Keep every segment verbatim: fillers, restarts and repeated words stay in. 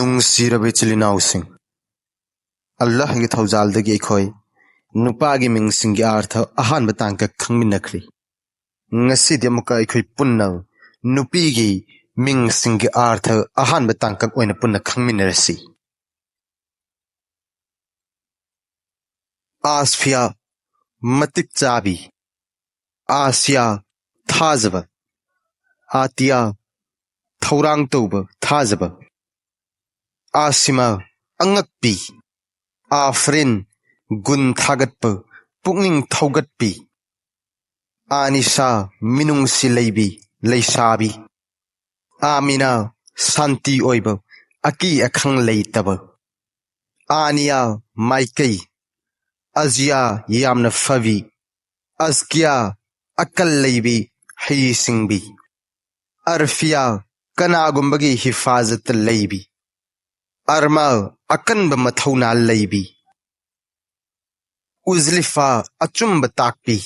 ꯅꯨꯡꯁꯤꯔꯕ ꯏꯆꯤꯜ ꯏꯅꯥꯎꯁꯤꯡ, ꯑꯜꯂꯥꯍꯒꯤ ꯊꯧꯖꯥꯜꯗꯒꯤ ꯑꯩꯈꯣꯏ ꯅꯨꯄꯥꯒꯤ ꯃꯤꯡꯁꯤꯡꯒꯤ ꯑꯥꯔꯊ ꯑꯍꯥꯟꯕ ꯇꯥꯡꯀꯛ ꯈꯪꯃꯤꯟꯅꯈ꯭ꯔꯤ꯫ ꯉꯁꯤꯗꯤ ꯑꯃꯨꯛꯀ ꯑꯩꯈꯣꯏ ꯄꯨꯟꯅ ꯅꯨꯄꯤꯒꯤ ꯃꯤꯡꯁꯤꯡꯒꯤ ꯑꯥꯔꯊ ꯑꯍꯥꯟꯕ ꯇꯥꯡꯀꯛ ꯑꯣꯏꯅ ꯄꯨꯟꯅ ꯈꯪꯃꯤꯟꯅꯔꯁꯤ꯫ ꯑꯥꯁꯐꯤꯌꯥ, ꯃꯇꯤꯛ ꯆꯥꯕꯤ꯫ ꯑꯥꯁꯤꯌꯥ, ꯊꯥꯖꯕ꯫ ꯑꯥꯇꯤꯌꯥ, ꯊꯧꯔꯥꯡ ꯇꯧꯕ, ꯊꯥꯖꯕ꯫ ꯑꯥꯁꯤꯃꯥ, ꯑꯉꯛꯄꯤ꯫ ꯑꯥꯐ꯭ꯔꯤꯟ, ꯒꯨꯟ ꯊꯥꯒꯠꯄ, ꯄꯨꯛꯅꯤꯡ ꯊꯧꯒꯠꯄꯤ꯫ ꯑꯥꯅꯤꯁꯥ, ꯃꯤꯅꯨꯡꯁꯤ ꯂꯩꯕꯤ, ꯂꯩꯁꯥꯕꯤ꯫ ꯑꯥꯃꯤꯅꯥ, ꯁꯥꯟꯇꯤ ꯑꯣꯏꯕ, ꯑꯀꯤ ꯑꯈꯪ ꯂꯩꯇꯕ꯫ ꯑꯥꯅꯤꯌꯥ, ꯃꯥꯏꯀꯩ꯫ ꯑꯖꯤꯌꯥ, ꯌꯥꯝꯅ ꯐꯕꯤ꯫ ꯑꯁꯀꯤꯌꯥ, ꯑꯀꯜ ꯂꯩꯕꯤ, ꯍꯩꯁꯤꯡꯕꯤ꯫ ꯑꯔꯐꯤꯌꯥ, ꯀꯅꯥꯒꯨꯝꯕꯒꯤ ꯍꯤꯐꯥꯖꯠꯇ ꯂꯩꯕꯤ꯫ ꯑꯔꯃꯥ, ꯑꯀꯟꯕ ꯃꯊꯧꯅꯥ ꯂꯩꯕꯤ꯫ ꯎꯖꯂꯤꯐꯥ, ꯑꯆꯨꯝꯕ ꯇꯥꯛꯄꯤ꯫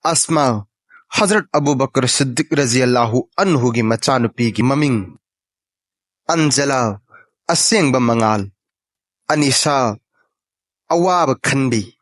ꯑꯁꯃꯥ, ꯍꯖꯔꯠ ꯑꯕꯨ ꯕꯀꯔ ꯁꯤꯗꯤꯛ ꯔꯖꯤꯌꯜꯂꯥꯍꯨ ꯑꯟꯍꯨꯒꯤ ꯃꯆꯥꯅꯨꯄꯤꯒꯤ ꯃꯃꯤꯡ꯫ ꯑꯟꯖꯂꯥ, ꯑꯁꯦꯡꯕ ꯃꯉꯥꯜ꯫ ꯑꯅꯤꯁꯥ, ꯑꯋꯥꯕ ꯈꯟꯕꯤ꯫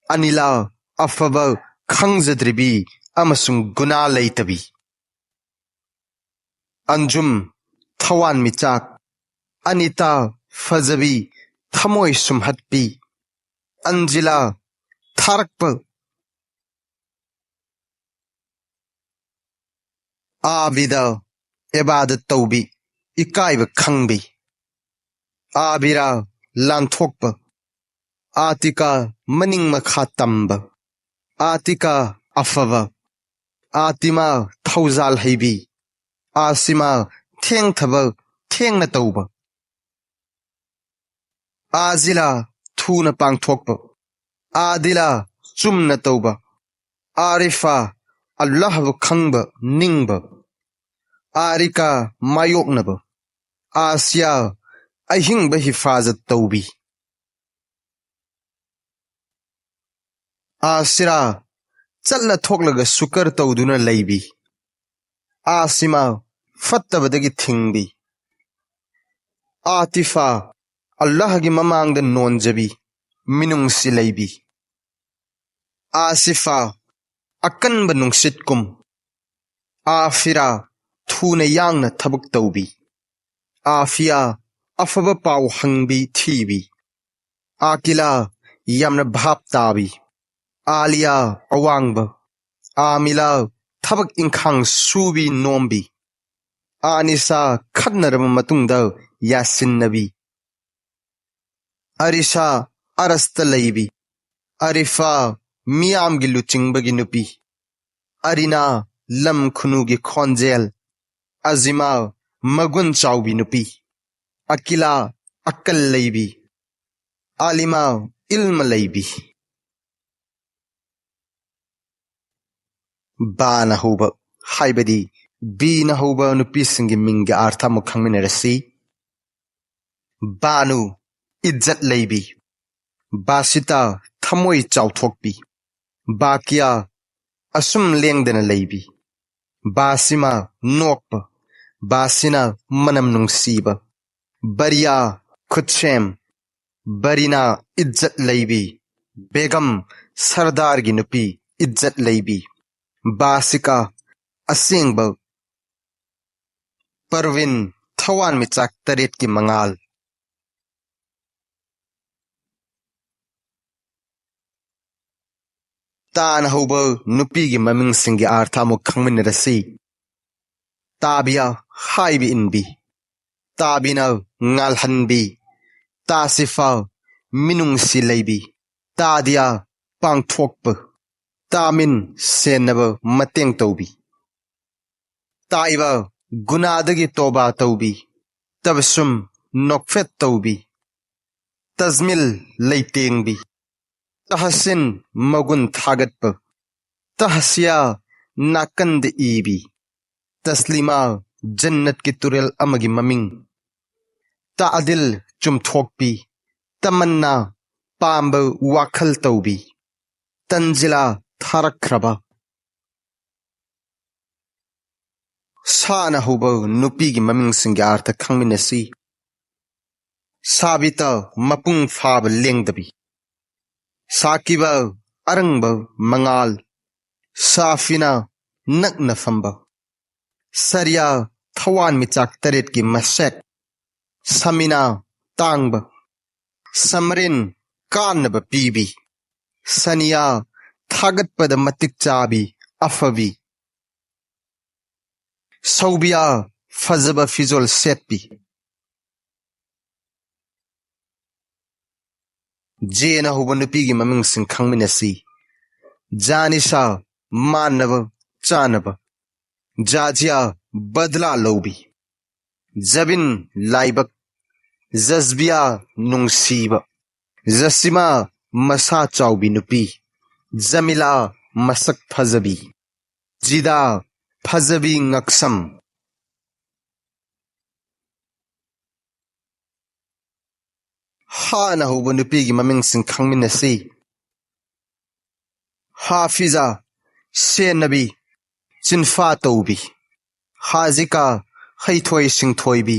ꯑꯅꯤꯂꯥ, ꯑꯐꯕ ꯈꯪꯖꯗ꯭ꯔꯤꯕꯤ ꯑꯃꯁꯨꯡ ꯒꯨꯅꯥ ꯂꯩꯇꯕꯤ꯫ ꯑꯟꯖꯨꯝ, ꯊꯋꯥꯟꯃꯤꯆꯥꯛ꯫ ꯑꯅꯤꯇꯥ, ꯐꯖꯕꯤ, ꯊꯃꯣꯏ ꯁꯨꯝꯍꯠꯄꯤ꯫ ꯑꯟꯖꯤꯂꯥ, ꯊꯥꯔꯛꯄ꯫ ꯑꯥꯕꯤꯗ, ꯏꯕꯥꯗꯠ ꯇꯧꯕꯤ, ꯏꯀꯥꯏꯕ ꯈꯪꯕꯤ꯫ ꯑꯥꯕꯤꯔꯥ, ꯂꯥꯟꯊꯣꯛꯄ꯫ ꯑꯥꯇꯤꯀꯥ, ꯃꯅꯤꯡ ꯃꯈꯥ ꯇꯝꯕ꯫ ꯑꯥꯇꯤꯀꯥ, ꯑꯐꯕ꯫ ꯑꯥꯇꯤꯃꯥ, ꯊꯧꯖꯥꯜ ꯍꯩꯕꯤ꯫ ꯑꯥꯁꯤꯃꯥ, ꯊꯦꯡꯊꯕ, ꯊꯦꯡꯅ ꯇꯧꯕ꯫ ꯑꯥꯖꯤꯂꯥ, ꯊꯨꯅ ꯄꯥꯡꯊꯣꯛꯄ꯫ ꯑꯥꯗꯤꯂꯥ, ꯆꯨꯝꯅ ꯇꯧꯕ꯫ ꯑꯥꯔꯤꯐꯥ, ꯑꯜꯂꯥꯍꯕꯨ ꯈꯪꯕ, ꯅꯤꯡꯕ꯫ ꯑꯥꯔꯤꯀꯥ, ꯃꯥꯌꯣꯛꯅꯕ꯫ ꯑꯥꯁꯤꯌꯥ, ꯑꯍꯤꯡꯕ ꯍꯤꯐꯥꯖꯠ ꯇꯧꯕꯤ꯫ ꯑꯥꯁꯤꯔꯥ, ꯆꯠꯂ ꯊꯣꯛꯂꯒ ꯁꯨꯀꯔ ꯇꯧꯗꯨꯅ ꯂꯩꯕꯤ꯫ ꯑꯥꯁꯤꯃꯥ, ꯐꯠꯇꯕꯗꯒꯤ ꯊꯤꯡꯕꯤ꯫ ꯑꯥꯇꯤꯐꯥ, ꯑꯜꯂꯥꯍꯒꯤ ꯃꯃꯥꯡꯗ ꯅꯣꯟꯖꯕꯤ, ꯃꯤꯅꯨꯡꯁꯤ ꯂꯩꯕꯤ꯫ ꯑꯥꯁꯤꯐꯥ, ꯑꯀꯟꯕ ꯅꯨꯡꯁꯤꯠꯀꯨꯝ꯫ ꯑꯥꯐꯤꯔꯥ, ꯊꯨꯅ ꯌꯥꯡꯅ ꯊꯕꯛ ꯇꯧꯕꯤ꯫ ꯑꯥꯐꯤꯌꯥ, ꯑꯐꯕ ꯄꯥꯎ ꯍꯪꯕꯤ ꯊꯤꯕꯤ꯫ ꯑꯥꯀꯤꯂꯥ, ꯌꯥꯝꯅ ꯚꯥꯞ ꯇꯥꯕꯤ꯫ ꯑꯥꯂꯤꯌꯥ, ꯑꯋꯥꯡꯕ꯫ ꯑꯥꯃꯤꯂꯥ, ꯊꯕꯛ ꯏꯪꯈꯥꯡ ꯁꯨꯕꯤ ꯅꯣꯝꯕꯤ꯫ ꯑꯥꯅꯤꯁꯥ, ꯈꯠꯅꯔꯕ ꯃꯇꯨꯡꯗ ꯌꯥꯁꯤꯟꯅꯕꯤ꯫ ꯑꯔꯤꯁꯥ, ꯑꯔꯁꯇ ꯂꯩꯕꯤ꯫ ꯑꯔꯤꯐꯥ, ꯃꯤꯌꯥꯝꯒꯤ ꯂꯨꯆꯤꯡꯕꯒꯤ ꯅꯨꯄꯤ꯫ ꯑꯔꯤꯅꯥ, ꯂꯝ ꯈꯨꯅꯨꯒꯤ ꯈꯣꯟꯖꯦꯜ꯫ ꯑꯖꯤꯃꯥ, ꯃꯒꯨꯟ ꯆꯥꯎꯕꯤ ꯅꯨꯄꯤ꯫ ꯑꯀꯤꯂꯥ, ꯑꯀꯜ ꯂꯩꯕꯤ꯫ ꯑꯥꯂꯤꯃꯥ, ꯏꯜꯃ ꯂꯩꯕꯤ꯫ ꯕꯥꯅ ꯍꯧꯕ, ꯍꯥꯏꯕꯗꯤ ꯕꯤꯅ ꯍꯧꯕ ꯅꯨꯄꯤꯁꯤꯡꯒꯤ ꯃꯤꯡꯒꯤ ꯑꯥꯔꯊ ꯑꯃꯨꯛ ꯈꯪꯃꯤꯟꯅꯔꯁꯤ꯫ ꯕꯥꯅꯨ, ꯏꯖꯠ ꯂꯩꯕꯤ꯫ ꯕꯥꯁꯤꯇꯥ, ꯊꯃꯣꯏ ꯆꯥꯎꯊꯣꯛꯄꯤ꯫ ꯕꯥꯀꯤꯌꯥ, ꯑꯁꯨꯝ ꯂꯦꯡꯗꯅ ꯂꯩꯕꯤ꯫ ꯕꯥꯁꯤꯃꯥ, ꯅꯣꯛꯄ꯫ ꯕꯥꯁꯤꯅꯥ, ꯃꯅꯝ ꯅꯨꯡꯁꯤꯕ꯫ ꯕꯔꯤꯌꯥ, ꯈꯨꯠꯁꯦꯝ꯫ ꯕꯔꯤꯅꯥ, ꯏꯖꯠ ꯂꯩꯕꯤ꯫ ꯕꯦꯒꯝ, ꯁꯔꯗꯥꯔꯒꯤ ꯅꯨꯄꯤ, ꯏꯖꯠ ꯂꯩꯕꯤ꯫ ꯕꯥꯁꯤꯀꯥ, ꯑꯁꯦꯡꯕ꯫ ꯄꯔꯋꯤꯟ, ꯊꯋꯥꯟꯃꯤꯆꯥꯛ ꯇꯔꯦꯠꯀꯤ ꯃꯉꯥꯜ꯫ ꯇꯥꯅ ꯍꯧꯕ ꯅꯨꯄꯤꯒꯤ ꯃꯃꯤꯡꯁꯤꯡꯒꯤ ꯑꯥꯔꯊ ꯑꯃꯨꯛ ꯈꯪꯃꯤꯟꯅꯔꯁꯤ꯫ ꯇꯥꯕꯤꯌꯥ, ꯍꯥꯏꯕ ꯏꯟꯕꯤ꯫ ꯇꯥꯕꯤꯅꯥ, ꯉꯥꯜꯍꯟꯕꯤ꯫ ꯇꯥꯁꯤꯐꯥ, ꯃꯤꯅꯨꯡꯁꯤ ꯂꯩꯕꯤ꯫ ꯇꯥꯗꯤꯌꯥ, ꯄꯥꯡꯊꯣꯛꯄ꯫ ꯇꯥꯃꯤꯟ, ꯁꯦꯟꯅꯕ, ꯃꯇꯦꯡ ꯇꯧꯕꯤ꯫ ꯇꯥꯏꯕ, ꯒꯨꯅꯥꯗꯒꯤ ꯇꯣꯕꯥ ꯇꯧꯕꯤ꯫ ꯇꯕꯁꯨꯝ, ꯅꯣꯛꯐꯦꯠ ꯇꯧꯕꯤ꯫ ꯇꯖꯃꯤꯜ, ꯂꯩꯇꯦꯡꯕꯤ꯫ ꯇꯍꯁꯤꯟ, ꯃꯒꯨꯟ ꯊꯥꯒꯠꯄ꯫ ꯇꯍꯁꯤꯌꯥ, ꯅꯥꯀꯟꯗ ꯏꯕꯤ꯫ ꯇꯁꯂꯤꯃꯥ, ꯖꯟꯅꯠꯀꯤ ꯇꯨꯔꯦꯜ ꯑꯃꯒꯤ ꯃꯃꯤꯡ꯫ ꯇꯥꯗꯤꯜ, ꯆꯨꯝꯊꯣꯛꯄꯤ꯫ ꯇꯃꯟꯅꯥ, ꯄꯥꯝꯕ ꯋꯥꯈꯜ ꯇꯧꯕꯤ꯫ ꯇꯟꯖꯤꯂꯥ, ꯊꯥꯔꯛꯈ꯭ꯔꯕ꯫ ꯁꯥꯅ ꯍꯧꯕ ꯅꯨꯄꯤꯒꯤ ꯃꯃꯤꯡꯁꯤꯡꯒꯤ ꯑꯥꯔꯊ ꯈꯪꯃꯤꯟꯅꯁꯤ꯫ ꯁꯥꯕꯤꯇ ꯃꯄꯨꯡ ꯐꯥꯕ ꯂꯦꯡꯗꯕꯤ꯫ ꯁꯥꯀꯤꯕ ꯑꯔꯪꯕ ꯃꯉꯥꯜ꯫ ꯁꯥꯐꯤꯅ ꯅꯛꯅ ꯐꯝꯕ꯫ ꯁꯔꯤꯌꯥ ꯊꯋꯥꯟꯃꯤꯆꯥꯛ ꯇꯔꯦꯠꯀꯤ ꯃꯁꯦꯛ꯫ ꯁꯃꯤꯅꯥ ꯇꯥꯡꯕ꯫ ꯁꯃꯔꯤꯟ ꯀꯥꯟꯅꯕ ꯄꯤꯕꯤ꯫ ꯁꯅꯤꯌꯥ ꯊꯥꯒꯠꯄꯗ ꯃꯇꯤꯛ ꯆꯥꯕꯤ, ꯑꯐꯕꯤ꯫ ꯁꯧꯕꯤꯌꯥ ꯐꯖꯕ ꯐꯤꯖꯣꯜ ꯁꯦꯠꯄꯤ꯫ ꯖꯦꯅ ꯍꯧꯕ ꯅꯨꯄꯤꯒꯤ ꯃꯃꯤꯡꯁꯤꯡ ꯈꯪꯃꯤꯟꯅꯁꯤ꯫ ꯖꯥꯅꯤꯁꯥ ꯃꯥꯟꯅꯕ, ꯆꯥꯅꯕ꯫ ꯖꯥꯖꯤꯌꯥ ꯕꯗꯂꯥ ꯂꯧꯕꯤ꯫ ꯖꯕꯤꯟ ꯂꯥꯏꯕꯛ꯫ ꯖꯁꯕꯤꯌꯥ ꯅꯨꯡꯁꯤꯕ꯫ ꯖꯁꯤꯃꯥ ꯃꯁꯥ ꯆꯥꯎꯕꯤ ꯅꯨꯄꯤ꯫ ꯖꯃꯤꯂꯥ ꯃꯁꯛ ꯐꯖꯕꯤ꯫ ꯖꯤꯗꯥ ꯐꯖꯕꯤ ꯉꯛꯁꯝ꯫ ꯍꯥꯅ ꯍꯧꯕ ꯅꯨꯄꯤꯒꯤ ꯃꯃꯤꯡꯁꯤꯡ ꯈꯪꯃꯤꯟꯅꯁꯤ꯫ ꯍꯥꯐꯤꯖꯥ ꯁꯦꯟꯅꯕꯤ, ꯆꯤꯟꯐꯥ ꯇꯧꯕꯤ꯫ ꯍꯥꯖꯤꯀꯥ ꯍꯩꯊꯣꯏ ꯁꯤꯡꯊꯣꯏꯕꯤ꯫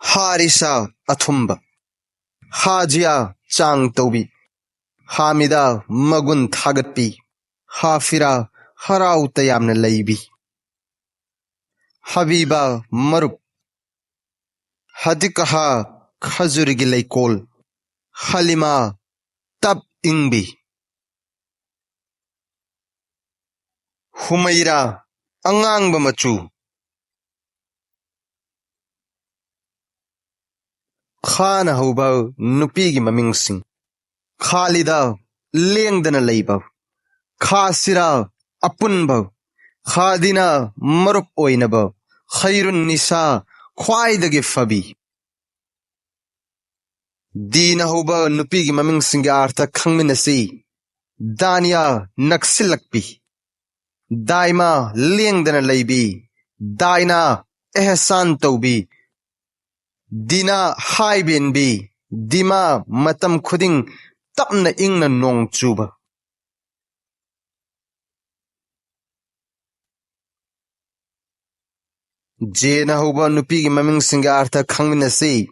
ꯍꯥꯔꯤꯁꯥ ꯑꯊꯨꯝꯕ꯫ ꯍꯥꯖꯤꯌꯥ ꯆꯥꯡ ꯇꯧꯕꯤ꯫ ꯍꯥꯃꯤꯗꯥ ꯃꯒꯨꯟ ꯊꯥꯒꯠꯄꯤ꯫ ꯍꯥꯐꯤꯔꯥ ꯍꯔꯥꯎ ꯇꯌꯥꯝꯅ ꯂꯩꯕꯤ꯫ ꯍꯕꯤꯕꯥ ꯃꯔꯨꯞ꯫ ꯍꯗꯤꯀꯍꯥ ꯈꯖꯨꯔꯒꯤ ꯂꯩꯀꯣꯜ꯫ ꯍꯂꯤꯃꯥ ꯇꯞ ꯏꯪꯕꯤ꯫ ꯍꯨꯃꯩꯔꯥ ꯑꯉꯥꯡꯕ ꯃꯆꯨ꯫ ꯈꯥꯅ ꯍꯧꯕ ꯅꯨꯄꯤꯒꯤ ꯃꯃꯤꯡꯁꯤꯡ꯫ ꯈꯥꯂꯤꯗ ꯂꯦꯡꯗꯅ ꯂꯩꯕ꯫ ꯈꯥꯁꯤꯔꯥ ꯑꯄꯨꯟꯕ꯫ ꯈꯥꯗꯤꯅ ꯃꯔꯨꯞ ꯑꯣꯏꯅꯕ꯫ ꯈꯩꯔꯨꯟ ꯅꯤꯁꯥ ꯈ꯭ꯋꯥꯏꯗꯒꯤ ꯐꯕꯤ꯫ ꯗꯤꯅ ꯍꯧꯕ ꯅꯨꯄꯤꯒꯤ ꯃꯃꯤꯡꯁꯤꯡꯒꯤ ꯑꯥꯔꯊ ꯈꯪꯃꯤꯟꯅꯁꯤ꯫ ꯗꯥꯅꯤꯌꯥ ꯅꯛꯁꯤꯜꯂꯛꯄꯤ꯫ ꯗꯥꯏꯃꯥ ꯂꯦꯡꯗꯅ ꯂꯩꯕꯤ꯫ ꯗꯥꯏꯅꯥ ꯑꯦꯍꯁꯥꯟ ꯇꯧꯕꯤ꯫ ꯗꯤꯅꯥ ꯍꯥꯏꯕꯦꯟꯕꯤ꯫ ꯗꯤꯃꯥ ꯃꯇꯝ ꯈꯨꯗꯤꯡ ꯇꯞꯅ ꯏꯪꯅ ꯅꯣꯡ ꯆꯨꯕ꯫ ꯖꯦꯅ ꯍꯧꯕ ꯅꯨꯄꯤꯒꯤ ꯃꯃꯤꯡꯁꯤꯡꯒꯤ ꯑꯥꯔꯊ ꯈꯪꯃꯤꯟꯅꯁꯤ꯫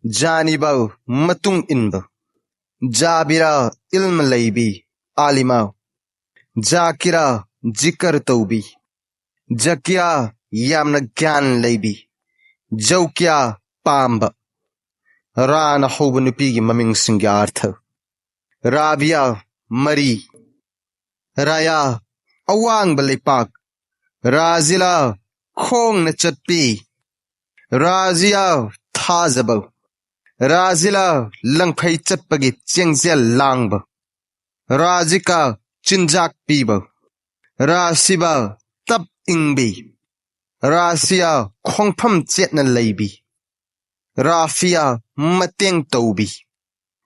ꯖꯥꯅꯤꯕ, ꯃꯇꯨꯡ ꯏꯟꯕ꯫ ꯖꯥꯕꯤꯔꯥ, ꯏꯜꯃ ꯂꯩꯕꯤ, ꯑꯥꯂꯤꯃꯥ꯫ ꯖꯥꯀꯤꯔꯥ, ꯖꯤꯀꯔ ꯇꯧꯕꯤ꯫ ꯖꯀꯤꯌꯥ, ꯌꯥꯝꯅ ꯒ꯭ꯌꯥꯟ ꯂꯩꯕꯤ꯫ ꯖꯧꯀꯤꯌꯥ, ꯄꯥꯝꯕ꯫ ꯔꯥꯅ ꯍꯧꯕ ꯅꯨꯄꯤꯒꯤ ꯃꯃꯤꯡꯁꯤꯡꯒꯤ ꯑꯥꯔꯊ: ꯔꯥꯕꯤꯌꯥ, ꯃꯔꯤ꯫ ꯔꯥꯌꯥ, ꯑꯋꯥꯡꯕ ꯂꯩꯄꯥꯛ꯫ ꯔꯥꯖꯤꯂꯥ, ꯈꯣꯡꯅ ꯆꯠꯄꯤ꯫ ꯔꯥꯖꯤꯌꯥ, ꯊꯥꯖꯕ꯫ ꯔꯥꯖꯤꯂꯥ, ꯂꯪꯐꯩ ꯆꯠꯄꯒꯤ ꯆꯦꯡꯖꯦꯜ ꯂꯥꯡꯕ꯫ ꯔꯥꯖꯤꯀꯥ, ꯆꯤꯟꯖꯥꯛ ꯄꯤꯕ꯫ ꯔꯥꯁꯤꯕꯥ, ꯇꯞ ꯏꯪꯕꯤ꯫ ꯔꯥꯁꯤꯌꯥ, ꯈꯣꯡꯐꯝ ꯆꯦꯠꯅ ꯂꯩꯕꯤ꯫ ꯔꯥꯐꯤꯌꯥ, ꯃꯇꯦꯡ ꯇꯧꯕꯤ꯫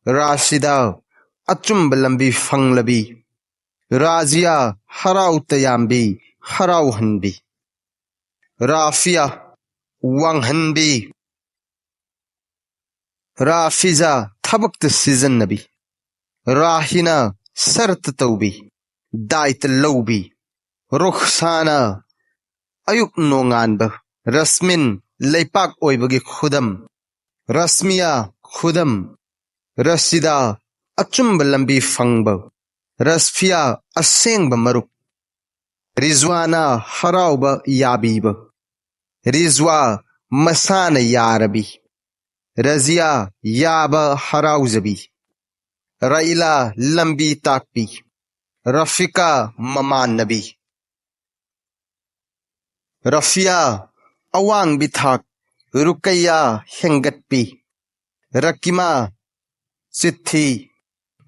ꯔꯥꯁꯤꯗꯥ, ꯑꯆꯨꯝꯕ ꯂꯝꯕꯤ ꯐꯪꯂꯕꯤ꯫ ꯔꯥꯖꯤꯌꯥ, ꯍꯔꯥꯎ ꯇꯌꯥꯝꯕꯤ, ꯍꯔꯥꯎꯍꯟꯕꯤ꯫ ꯔꯥꯐꯤꯌꯥ, ꯋꯥꯡꯍꯟꯕꯤ꯫ ꯔꯥꯐꯤꯖꯥ, ꯊꯕꯛꯇ ꯁꯤꯖꯤꯟꯅꯕꯤ꯫ ꯔꯥꯍꯤꯅꯥ, ꯁꯔꯠꯇ ꯇꯧꯕꯤ, ꯗꯥꯏꯇ ꯂꯧꯕꯤ꯫ ꯔꯨꯈꯁꯥꯅꯥ, ꯑꯌꯨꯛ ꯅꯣꯡꯉꯥꯟꯕ꯫ ꯔꯁꯃꯤꯟ, ꯂꯩꯄꯥꯛ ꯑꯣꯏꯕꯒꯤ ꯈꯨꯗꯝ꯫ ꯔꯁꯃꯤꯌꯥ, ꯈꯨꯗꯝ꯫ ꯔꯁꯤꯗꯥ, ꯑꯆꯨꯝꯕ ꯂꯝꯕꯤ ꯐꯪꯕ꯫ ꯔꯁꯐꯤꯌꯥ, ꯑꯁꯦꯡꯕ ꯃꯔꯨꯞ꯫ ꯔꯤꯖꯋꯥꯅꯥ, ꯍꯔꯥꯎꯕ ꯌꯥꯕꯤꯕ꯫ ꯔꯤꯖꯋꯥ, ꯃꯁꯥꯅ ꯌꯥꯔꯕꯤ꯫ ꯔꯖꯤꯌꯥ, ꯌꯥꯕ ꯍꯔꯥꯎꯖꯕꯤ꯫ ꯔꯥꯏꯂꯥ, ꯂꯝꯕꯤ ꯇꯥꯛꯄꯤ꯫ ꯔꯐꯤꯀꯥ, ꯃꯃꯥꯟꯅꯕꯤ꯫ ꯔꯐꯤꯌꯥ, ꯑꯋꯥꯡꯕꯤ ꯊꯥꯛ꯫ ꯔꯨꯀꯩꯌꯥ, ꯍꯦꯟꯒꯠꯄꯤ꯫ ꯔꯀꯤꯃꯥ, ꯆꯤꯊꯤ꯫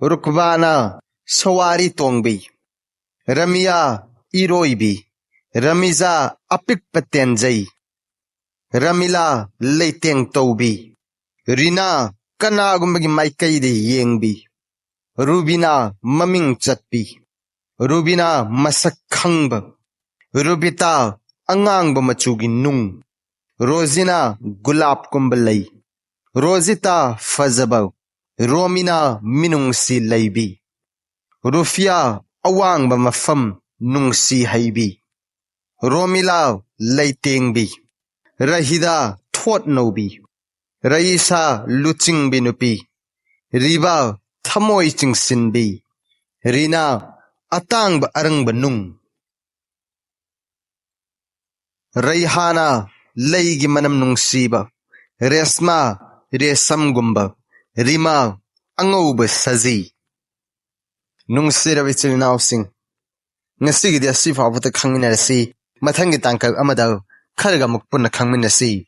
ꯔꯨꯛꯕꯥꯅꯥ, ꯁꯋꯥꯔꯤ ꯇꯣꯡꯕꯤ꯫ ꯔꯃꯤꯌꯥ, ꯏꯔꯣꯏꯕꯤ꯫ ꯔꯃꯤꯖꯥ, ꯑꯄꯤꯛꯄ ꯇꯦꯟꯖꯩ꯫ ꯔꯃꯤꯂꯥ, ꯂꯩꯇꯦꯡ ꯇꯧꯕꯤ꯫ ꯔꯤꯅꯥ, ꯀꯅꯥꯒꯨꯝꯕꯒꯤ ꯃꯥꯏꯀꯩꯗ ꯌꯦꯡꯕꯤ꯫ ꯔꯨꯕꯤꯅꯥ, ꯃꯃꯤꯡ ꯆꯠꯄꯤ꯫ ꯔꯨꯕꯤꯅꯥ, ꯃꯁꯛ ꯈꯪꯕ꯫ ꯔꯨꯕꯤꯇꯥ, ꯑꯉꯥꯡꯕ ꯃꯆꯨꯒꯤ ꯅꯨꯡ꯫ ꯔꯣꯖꯤꯅꯥ, ꯒꯨꯂꯥꯞꯀꯨꯝꯕ ꯂꯩ꯫ ꯔꯣꯖꯤꯇꯥ, ꯐꯖꯕ꯫ ꯔꯣꯃꯤꯅꯥ, ꯃꯤꯅꯨꯡꯁꯤ ꯂꯩꯕꯤ꯫ ꯔꯨꯐꯤꯌꯥ, ꯑꯋꯥꯡꯕ ꯃꯐꯝ, ꯅꯨꯡꯁꯤ ꯍꯩꯕꯤ꯫ ꯔꯣꯃꯤꯂꯥ ꯂꯩꯇꯦꯡꯕꯤ, ꯔꯍꯤꯗꯥ ꯊꯣꯠ ꯅꯧꯕꯤ, ꯔꯌꯤꯁꯥ ꯂꯨꯆꯤꯡꯕꯤ ꯅꯨꯄꯤ, ꯔꯤꯕꯥ ꯊꯃꯣꯏ ꯆꯤꯡꯁꯤꯟꯕꯤ, ꯔꯤꯅꯥ ꯑꯇꯥꯡꯕ ꯑꯔꯪꯕ ꯅꯨꯡ, ꯔꯩꯍꯥꯅꯥ ꯂꯩꯒꯤ ꯃꯅꯝ ꯅꯨꯡꯁꯤꯕ, ꯔꯦꯁꯃꯥ ꯔꯦꯁꯝꯒꯨꯝꯕ, ꯔꯤꯃꯥ ꯑꯉꯧꯕ ꯁꯖꯤ꯫ ꯅꯨꯡꯁꯤꯔꯕ ꯏꯆꯤꯜ ꯏꯅꯥꯎꯁꯤꯡ, ꯉꯁꯤꯒꯤꯗꯤ ꯑꯁꯤ ꯐꯥꯎꯕꯗ ꯈꯪꯃꯤꯟꯅꯔꯁꯤ꯫ ꯃꯊꯪꯒꯤ ꯇꯥꯡꯀꯛ ꯑꯃꯗ ꯈꯔꯒ ꯑꯃꯨꯛ ꯄꯨꯟꯅ ꯈꯪꯃꯤꯟꯅꯁꯤ꯫